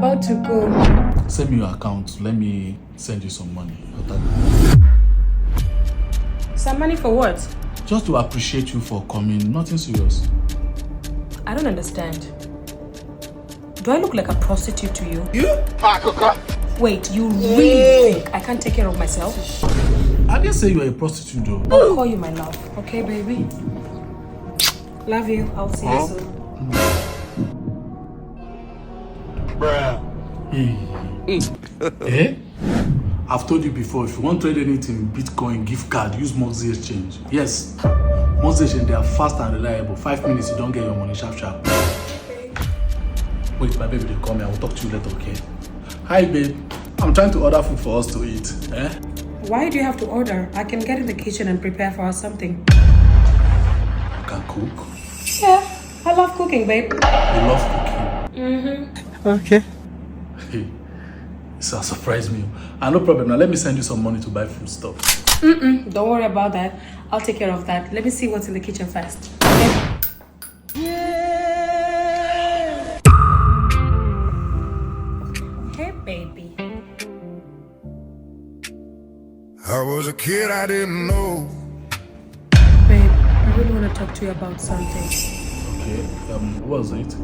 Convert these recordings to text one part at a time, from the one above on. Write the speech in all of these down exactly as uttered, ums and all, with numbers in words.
About to go. Send me your account. Let me send you some money. Some money for what? Just to appreciate you for coming. Nothing serious. I don't understand. Do I look like a prostitute to you? You? Wait, you really think I can't take care of myself? I didn't say you're a prostitute though. I'll call you my love, okay, baby? Love you. I'll see you soon. Bruh. Hey. Eh? I've told you before, if you want trade anything, Bitcoin, gift card, use Moxie Exchange. Yes, Moxie Exchange, they are fast and reliable. Five minutes, you don't get your money sharp sharp. Wait, my baby, they call me. I will talk to you later, okay? Hi, babe. I'm trying to order food for us to eat. Eh? Why do you have to order? I can get in the kitchen and prepare for us something. You can cook. Yeah, I love cooking, babe. You love cooking. Mm-hmm. Okay. Hey, so surprise me. Ah, no problem. Now let me send you some money to buy food stuff. Mm-mm, don't worry about that. I'll take care of that. Let me see what's in the kitchen first. Okay? Hey, baby. I was a kid, I didn't know. Babe, I really want to talk to you about something. Okay, um, what was it?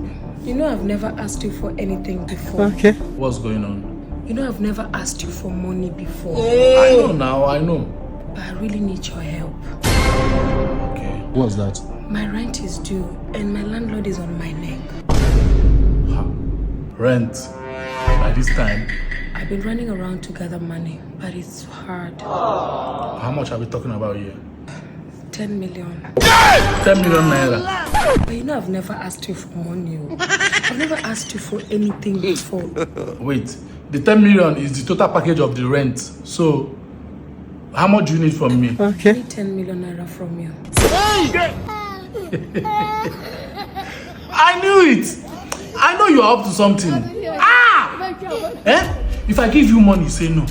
You know, I've never asked you for anything before. Okay. What's going on? You know, I've never asked you for money before. I know now, I know. But I really need your help. Okay. What's that? My rent is due, and my landlord is on my neck. Ha. Rent. By this time. I've been running around to gather money, but it's hard. How much are we talking about here? Ten million. Ten million naira. But you know, I've never asked you for money. Oh. I've never asked you for anything before. Wait, the ten million is the total package of the rent. So, how much do you need from me? Okay. Need ten million naira from you. I knew it. I know you are up to something. Ah! Eh? If I give you money, say no.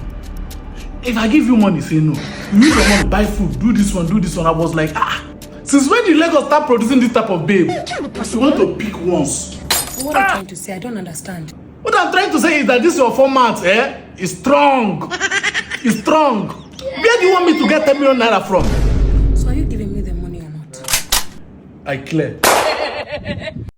If I give you money, say no. You need your money, buy food, do this one, do this one. I was like, ah. Since when did Lagos start producing this type of babe? You want to pick once. What I'm trying to say, I don't understand. What I'm trying to say is that this your format, eh, is strong. It's strong. Where do you want me to get ten million naira from? So are you giving me the money or not? I clear.